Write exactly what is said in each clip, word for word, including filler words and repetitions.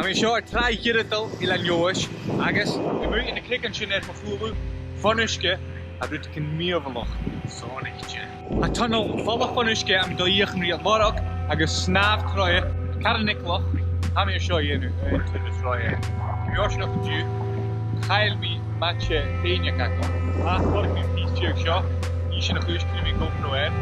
Tha mi seo air Tràigh Dhìreadail Eilean Leòdhais, agus tha mi a' dol a dh'fheuchainn sin air mo chùlaibh, fon uisge, a' rudeigin mìorbhaileach sònraichte. Tha tunnel falach fon uisge a tha mi a' dol a dh'fheuchainn ri lorg agus snàmh troimhe, caran eagalach, tha mi air seo a dhèanamh, eh, turas roimhe. Tha mi air seo an-diugh, chaill mi maide fhèineag agam. Ach lorg mi am pìos deug seo, nì sinn a-nis, cuiridh mi GoPro air.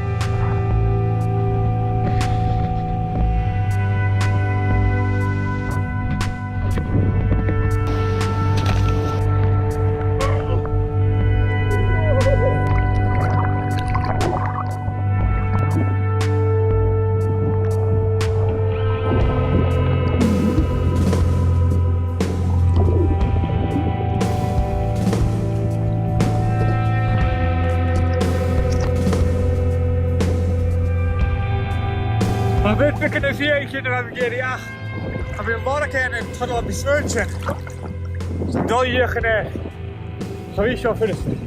Tha mi a' faireachdainn gu bheil mi ag iarraidh, ach tha mi a' lorg aon an tunnel a bha mi a' smaoineachadh. Is an dòigh a dh'fheuchainn e. Tha mi seo furasta.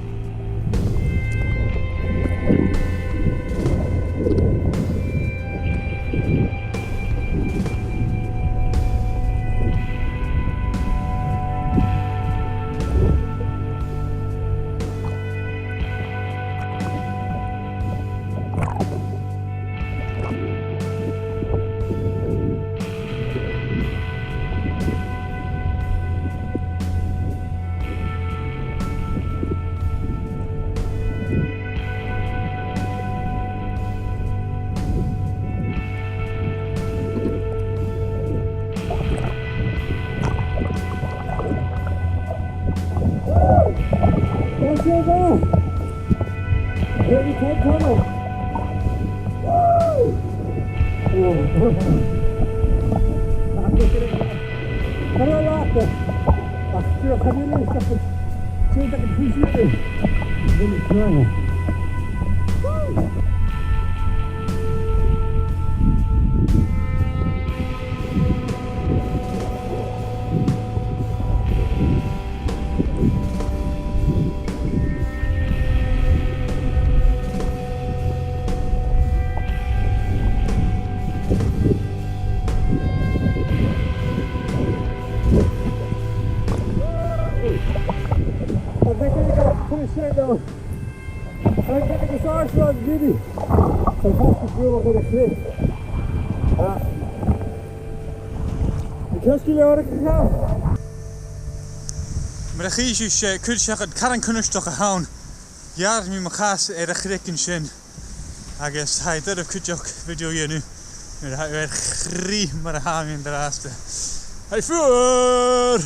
That's it, man. Very tight tunnel. Woo! Oh. Hello, Doctor. Ach, sure, come in here, Doctor. See if I can push you in. Really strong. Woo! I think we got pretty straight though. I think we got the sauce was giddy. So that's the drill of the cliff. Ah. Just give me out of the car. Mar a chì sibh, 's e cuid seachad caran cunnartach a th' ann. Gheàrr mi mo chas air a' chreig an sin, agus tha e doirbh cuideachd video a dhèanamh nuair a tha thu air chrith mar a tha mi an-dràsta. Tha e fuar!